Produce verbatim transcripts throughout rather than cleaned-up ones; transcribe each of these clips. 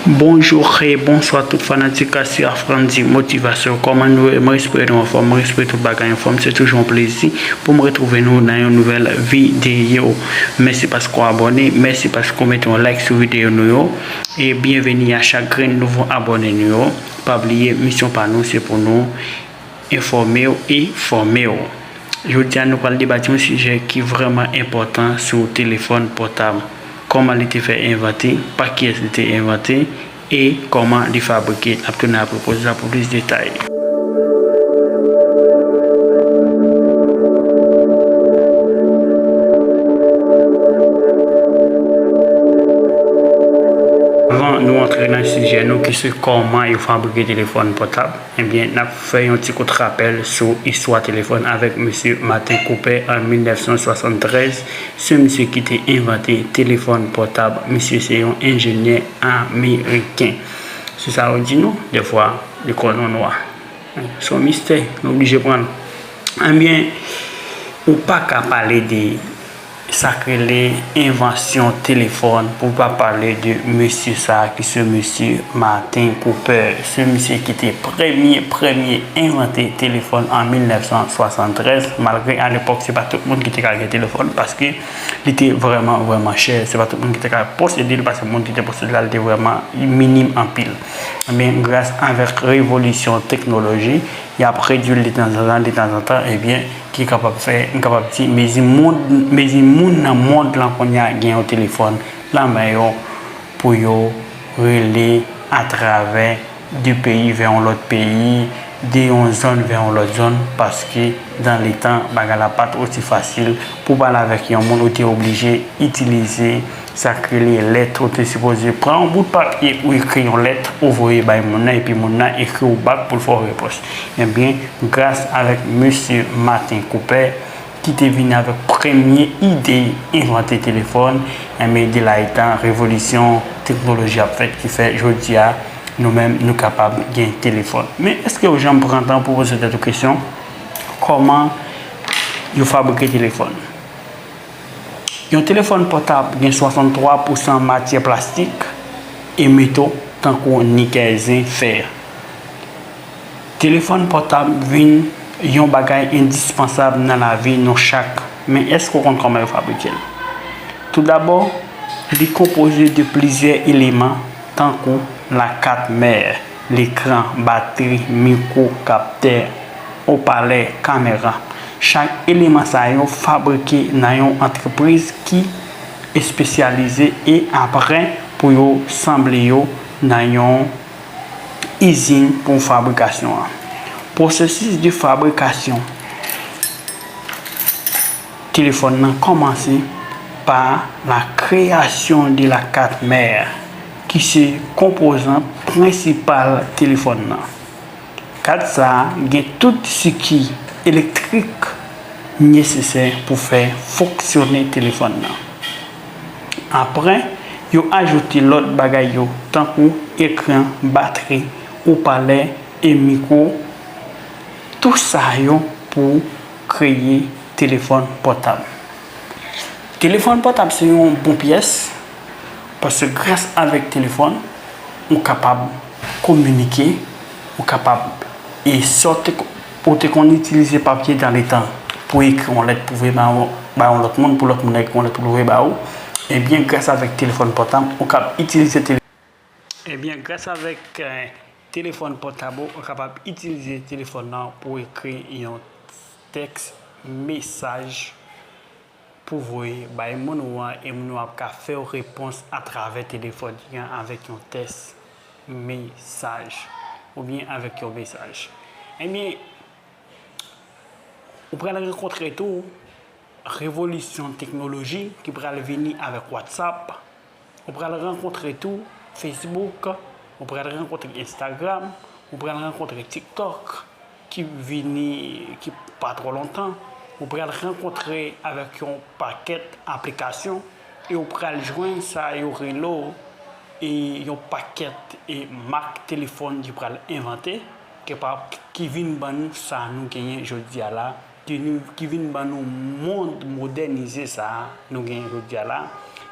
Bonjou e bonswa tout fanatik Asira Frandy Motivasyon. Kòman nou ye? Mwen espere nou anfòm, mwen espere tout bagay anfòm. Se toujou yon plezi pou m retwouve nou nan yon nouvèl videyo. Mèsi paske w abòne, mèsi paske w mete yon like sou videyo nou yo. E byenveni a chak grenn nouvo abòne nou yo. Pa bliye, misyon pa nou, se pou nou enfòme w e fòme w. Jodi a, nou pral debate yon sijè ki vrèman enpòtan sou telefòn pòtab. Kòman li te fè envante, pa kiyès li te envante, e kòman li fabrike. N ap tounen apre poz la pou plis detay. Anvan nou antre nan sijè nou, ki se kòman yo fabrike telefòn pòtab, ebyen, n ap fè yon ti kout rapèl sou istwa telefòn avèk mesye Martin Cooper an mil nèf san swasanntrèz. Se misye ki te envante telefòn pòtab. Misye se yon enjenyè ameriken. Se sa yo di nou, dèfwa, li konn yon nwa. Se yon mistè, nou oblije pran l. Ebyen, ou pa ka pale de sa k rele envansyon telefòn pou w pa pale de mesye sa a ki se mesye Martin Cooper. Se misye ki te premye, premye envante telefòn an mil nèf san swasanntrèz, malgre alepòk se pa tout moun ki te ka gen telefòn paske li te vrèman, vrèman chè. Se pa tout moun ki te ka posede l paske moun ki te posede l la, li te vrèman minim anpil. Ebyen, gras avèk revolisyon teknoloji, y ap redui l detanzantan, detanzantan, ebyen, ki kapab fè, m kapab di, mezi moun, mezi moun nan mond lan kounye a gen yon telefòn nan men yo pou yo rele atravè de peyi vè yon lòt peyi, de yon zòn vè yon lòt zòn, paske dan letan, bagay la pa t osi fasil. Pou pale avèk yon moun, ou te oblije itilize sa k rele lèt, ou te sipoze pran yon bout papye, ou ekri yon lèt, ou voye bay moun nan, epi moun nan ekri w bak pou l fè w repons. Ebyen, gras avèk mesye Martin Cooper, ki te vini avèk premye ide envante telefòn, ebyen, de la etan revolisyon teknoloji ap fèt, ki fè jodi a, nou menm, nou kapab gen telefòn. Men, èske w janm pran tan pou poze tèt ou kesyon, kòman yo fabrike telefòn? Yon telefòn pòtab gen swasanntwa pousan matyè plastik e meto tankou nikèl, zen, fè. Telefòn pòtab vin yon bagay endispansab nan lavi nou chak, men èske w konn kòman yo fabrike l? Toudabò, li konpoze de plizyè eleman, tankou lakat mè, lekran, batri, mikwo, kaptè, opalè, kamera. Chak eleman sa yo fabrike nan yon antrepriz ki espesyalize e apre pou yo sanble yo nan yon izin pou fabrikasyon an. Pwosesis de fabrikasyon telefòn nan kòmanse pa la kreyasyon de la kat mè, ki se konpozan prensipal telefòn nan. Kat sa a gen tout siki elektrik nesesè pou fè fonksyone telefòn nan. Apre, yo ajoute lòt bagay yo, tankou ekran, batri, opalè e mikwo. Tou sa yo pou kreye telefòn pòtab. Telefòn pòtab se yon bon pyès, paske gras avèk telefòn, ou kapab kominike, ou kapab, e sa w te ko-, ou te konn itilize papye dan letan pou ekri yon lèt pou voye ba yon, ba yon lòt moun, pou lòt moun ekri yon lèt pou voye ba ou, ebyen, gras avèk telefòn pòtab, ou kab itilize tele-, ebyen, gras avèk, eh, telefòn pòtab ou, ou kapab itilize telefòn nan pou ekri yon tèks, mesaj pou voye bay moun ou an, e moun ou an ap ka fè w repons atravè telefòn li an avèk yon tèks, mesaj, oubyen avèk yon mesaj. Ebyen, ou pral rankontre tou revolisyon teknoloji ki pral vini avèk WhatsApp. Ou pral rankontre tou Facebook, ou pral rankontre Instagram, ou pral rankontre TikTok, ki vini, ki pa twò lontan. Ou pral rankontre avèk yon pakèt aplikasyon, e ou pral jwenn sa yo rele w, e yon pakèt, e mak telefòn ki pral envante, ki pa, ki vin ban nou sa nou genyen jodi a la, ki nou, ki vin ban nou mond modènize sa a nou genyen jodi a la,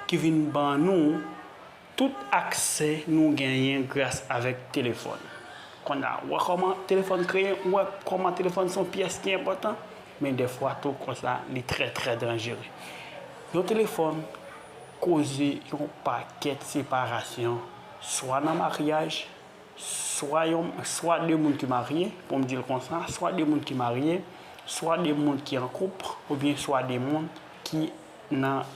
ki vin ban nou Tout aksè nou genyen gras avèk telefòn. Kounye a, ou wè kòman telefòn kreye, ou wè kòman telefòn se yon pyès ki enpòtan, men dèfwa tou konsa, li trè, trè danjere. Yon telefòn koze yon pakèt separasyon, swa nan maryaj, swa yon, swa de moun ki marye, pou m di l konsa, swa de moun ki marye, swa de moun ki an koup, oubyen swa de moun ki nan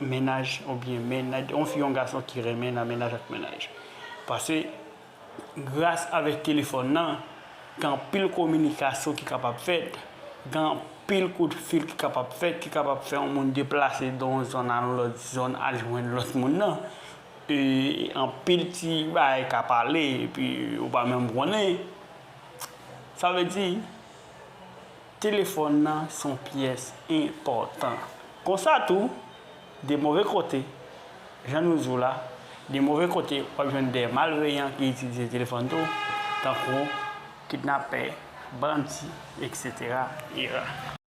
mennaj, oubyen mennaj, yon fi, yon gason ki renmen nan mennaj ak mennaj. Paske, gras avèk telefòn nan, gen anpil kominikasyon ki kapab fèt, gen anpil kout fil ki kapab fèt, ki kapab fè yon moun deplase de yon zòn a yon lòt zòn al jwenn lòt moun nan. E anpil ti bagay ka pale, epi ou pa menm konnen. Sa vle di, telefòn nan se yon pyès enpòtan. Konsa tou, de move kote, jan nou di w la, de move kote, w ap jwenn de malveyan ki itilize telefòn tou, tankou kidnapè, bandi, et cetera, et cetera.